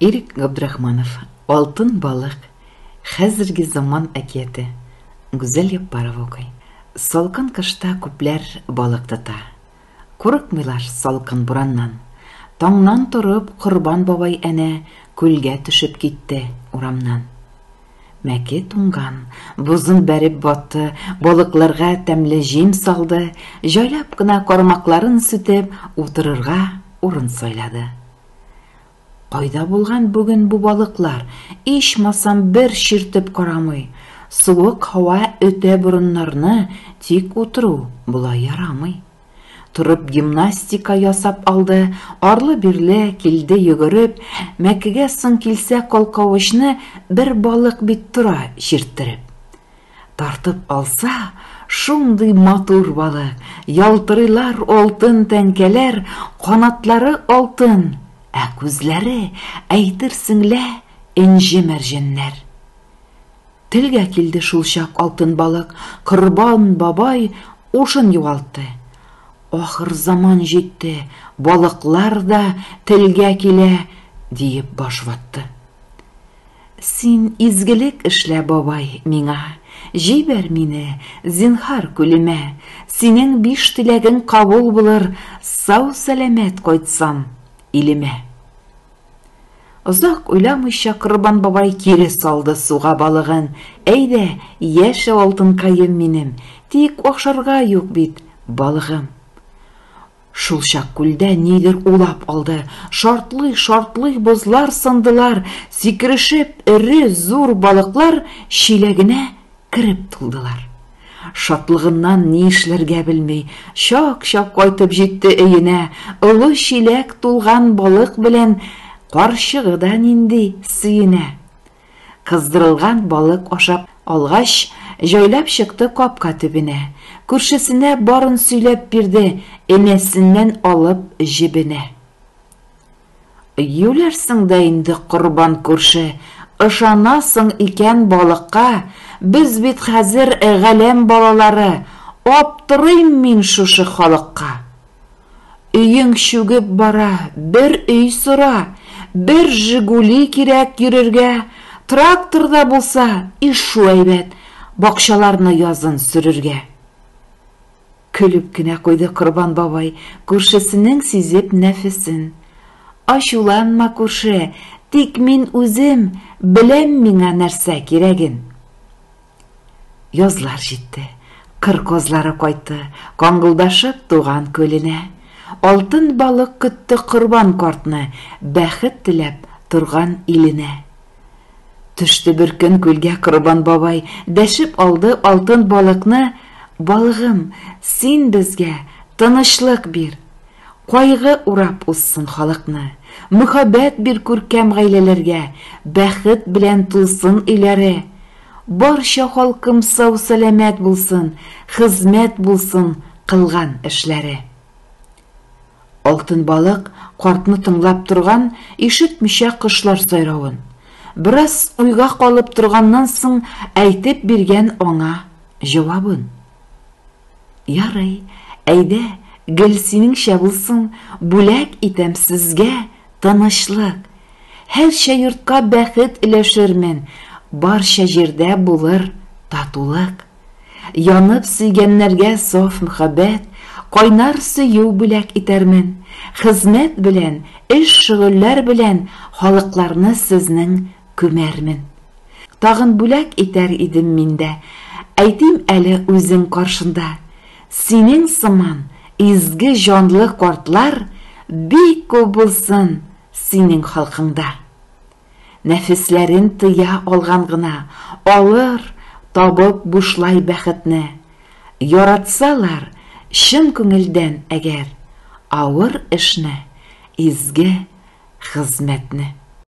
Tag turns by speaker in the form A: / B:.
A: Ирек Габдрахманов, Алтын балык, хәзерге заман әкияте. Гүзәл Яппарова укый. Салкын кышта күпләр балык тота. Курыкмыйлар салкын бураннан. Таңнан торып Корбан бабай әнә күлгә төшеп китте урамнан. Мәке туңган, бозын бәреп батты, балыкларга тәмле җим салды, җайлап кына кармакларын сүтеп, утырырга урын сайлады. Кайда булган бүген бу балыклар? Ичмасам бер чиртеп карамый. Суык һава өтә борыннарны, тик утыру болай ярамый. Торып гимнастика ясап алды, арлы-бирле килде йөгереп, мәкегә соң килсә калкавычны бер балык бит тора чирттереп. Тартып алса, шундый матур балык, ялтырыйлар алтын тәңкәләр, канатлары алтын, ә күзләре, әйтерсең лә, энҗе-мәрҗәннәр. Телгә килде шулчак алтын балык, Корбан бабай ушын югалтты. Ахыр заман җитте, балыклар да телгә килә, диеп баш ватты. Син изгелек эшлә, бабай, миңа, җибәр мине, зинһар, күлемә, синең биш теләгең кабул булыр, сау-сәламәт кайтсам илемә. Озак уйламыйча Корбан бабай кире салды суга балыгын. Әйдә, яшә, алтынкаем минем, тик ашарга юк бит, балыгым. Шулчак күлдә нидер улап алды. Шартлый-шартлый бозлар сындылар, сикерешеп эре зур балыклар чиләгенә кереп тулдылар. Шатлыгыннан ни эшләргә белми, чак-чак кайтып җитте өенә, олы чиләк тулган балык белән карчыгы да нинди сөенә. Кыздырылган балык ашап алгач, җайлап чыкты капка төбенә. Күршесенә барын сөйләп бирде, энәсеннән алып җебенә. Юләрсең дә инде, Корбан күрше, ышанасың икән балыкка, без бит хәзер галәм балалары, аптырыйм мин шушы халыкка. Өең чүгеп бара, бер өй сора, бер Жигули кирәк йөрергә, трактор да булса, ишу әйбәт, бакчаларны язын сөрергә. Көлеп кенә куйды Корбан бабай, күршесенең сизеп нәфесен. Ачуланма, күрше, тик мин үзем беләм миңа нәрсә кирәген. Язлар җитте. Кыр казлары кайтты, каңгылдашып туган күленә. Алтын балык көтте Корбан картны, бәхет теләп торган иленә. Төште бер көн күлгә Корбан бабай, дәшеп алды алтын балыкны, Балыгым, син безгә тынычлык бир, кайгы урап узсын халыкны, мөхәббәт бир күркәм гаиләләргә, бәхет белән тулсын өйләре. Барча халкым сау-сәламәт булсын, хезмәт булсын кылган эшләре. Алтын балык картны тыңлап торган, ишетмичә кошлар сайравын. Бераз уйга калып торганнан соң әйтеп биргән аңа җавабын. Ярый, әйдә, гел синеңчә булсын, бүләк итәм сезгә тынычлык. Һәрчә йортка бәхет өләшермен, барча җирдә булыр татулык. Янып сөйгәннәргә саф мөхәббәт, кайнар сөю бүләк итәрмен. Хезмәт белән, эш-шөгыльләр белән халыкларны сезнең күмәрмен. Тагын бүләк итәр идем мин дә, әйтим әле үзең каршында. Синең сыман изге җанлы картлар бик күп булсын синең халкыңда. Нәфесләрен тыя алган гына алыр табып бушлай бәхетне. Яратсалар чын күңелдән әгәр авыр эшне, изге хезмәтне.